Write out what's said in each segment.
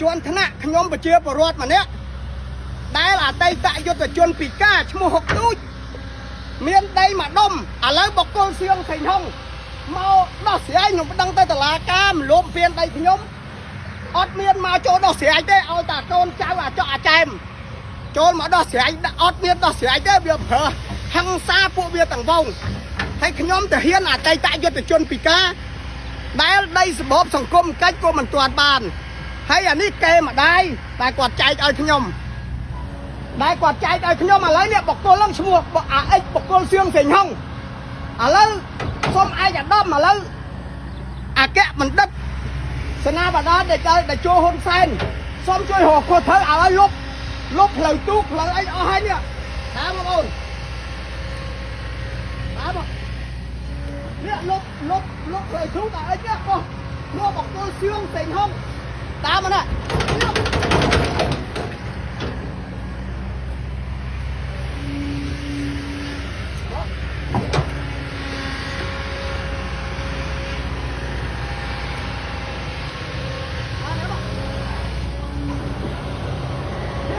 ជាន់ថ្នាក់ខ្ញុំប្រជាពលរដ្ឋម្នាក់ដែលអតីតយុទ្ធជនពិការឈ្មោះហុកទូចមានដីមួយដុំឥឡូវបកគលសៀងសេងហុងមកដោះស្រាយខ្ញុំប្តឹងទៅតុលាការមលោមពៀនដីខ្ញុំអត់មានមកចូលដោះស្រាយទេឲ្យតាកូនចៅអាចក់អាចែមចូលមកដោះស្រាយអត់មានដោះស្រាយទេវាប្រើហឹង្សាពួកវាទាំងវងហើយខ្ញុំទៅហ៊ានអតីតយុទ្ធជនពិការដែលដីរបបសង្គមកិច្ចក៏មិនទាន់បាន ហើយអានេះគេម្ដាយតែគាត់ចែកឲ្យខ្ញុំដែលគាត់ចែកឲ្យខ្ញុំឥឡូវនេះបកគលហ្នឹងឈ្មោះអាអិចបកគលសៀងសេងហុងឥឡូវសូមឯកឧត្តមឥឡូវអគ្គបណ្ឌិតសេនាបដាដែលដែលចូលហ៊ុនសែនសូមជួយរកខុសត្រូវឥឡូវលុបលុបផ្លូវទូកផ្លូវអីអស់ហើយនេះតាមបងប្អូនតាមមកនេះលុបលុបលុបផ្លូវទូកអាអិចនេះបោះឈ្មោះបកគលសៀងសេងហុងតាមមកណានេ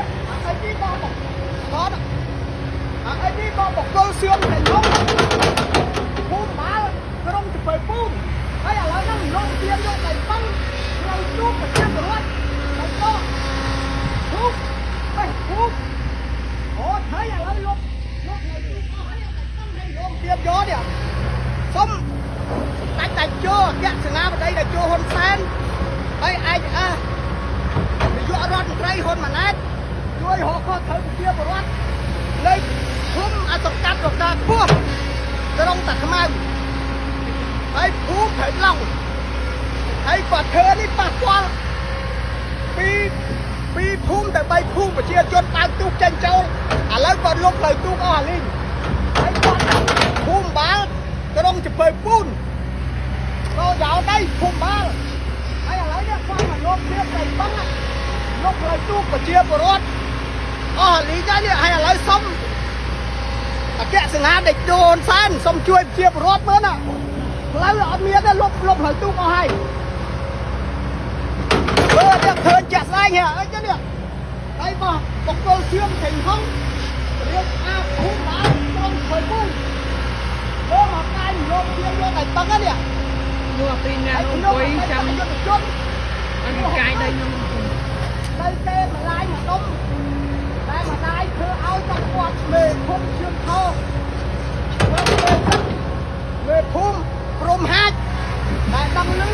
ះ អាអីនេះបងបងអាអីនេះបងបកគលសឿងតែយំភូមិបាលក្រុមចពើពូនហើយឥឡូវហ្នឹងលោកទៀនយកដៃប៉ឹងផ្លូវទូកប្រជាពលរដ្ឋដៃតទូកបេះទូកអូថៃឥឡូវលុបលុបផ្លូវទូកអស់ហើយដៃប៉ឹងហើយលោកទៀនយកនេះសុំដាច់ដាច់ជោអគ្គសេនាបតីដាច់ជោហ៊ុនសែនហើយឯកអះនាយករដ្ឋមន្ត្រីហ៊ុនម៉ាណែត ជួយរកខុសត្រូវប្រជាពលរដ្ឋនៅភូមិអសង្កាត់រកាខ្ពស់ក្រុងតាខ្មៅហើយភូមិព្រៃឡង់ហើយគាត់ធ្វើនេះប៉ះពាល់ពីពីភូមិទៅបីភូមិប្រជាជនបើកទូកចេញចូលឥឡូវគាត់លុបផ្លូវទូកអស់អាលីងហើយគាត់ភូមិបាលក្រុងចពើពូនក៏យ៉ោដីភូមិបាលហើយឥឡូវនេះគាត់មកលុបទៀតទៅបឹងលុបផ្លូវទូកប្រជាពលរដ្ឋ អស់លីចានេះហើយឥឡូវសុំអគ្គសេនាដេចដូនសែនសុំជួយជាប្រវត្តិមើលណាផ្លូវអត់មានទេលុបលុបផ្លូវទូកអស់ហើយមើលនេះឃើញជាក់ស្ដែងហ៎អីចឹងនេះហើយបោះបកគលសៀងសេងហុងរៀបអាភូមិបាលក្រុងព្រៃពូមើលមកកាយលោកជាយកតែតឹងនេះ នោះអាពីណា ហើយ អង្គុយចាំ យុទ្ធជន អង្គកាយដីខ្ញុំអង្គុយ ដីគេម្លាយមកដុំតែម្ដាយធ្វើឲ្យតគាត់មេភូមិជឿងថោមេភូមិព្រំហាច់តែដឹងលឺ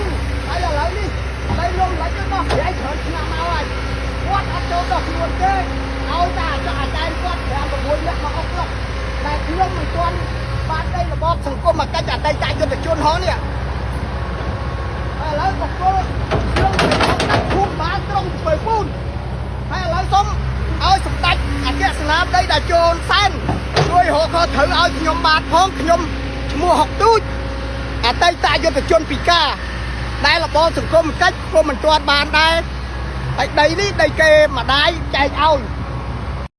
ហើយឥឡូវនេះដីលំលិចទៅដោះស្រាយច្រើនឆ្នាំមកហើយគាត់អត់ចូលដោះខ្លួនទេឲ្យតែអាចអាចារ្យគាត់5 6នាក់មកអុកឡុកតែខ្ញុំមិនទាន់បានដីរបបសង្គមកិច្ចអតីតយុទ្ធជនហងនេះឥឡូវបកគលជឿងទៅដាក់ភូមិបានត្រង់ទៅពូន ហើយឥឡូវសូមឲ្យសម្ដេចអគ្គសេនាបតីដែលចូលសែនជួយរកខុសត្រូវឲ្យខ្ញុំបាទផងខ្ញុំឈ្មោះហុកទូចអតីតយុទ្ធជនពិការដែលរបបសង្គមកិច្ចក៏មិនទាន់បានដែរហើយដីនេះដីគេម្ដាយចែកឲ្យ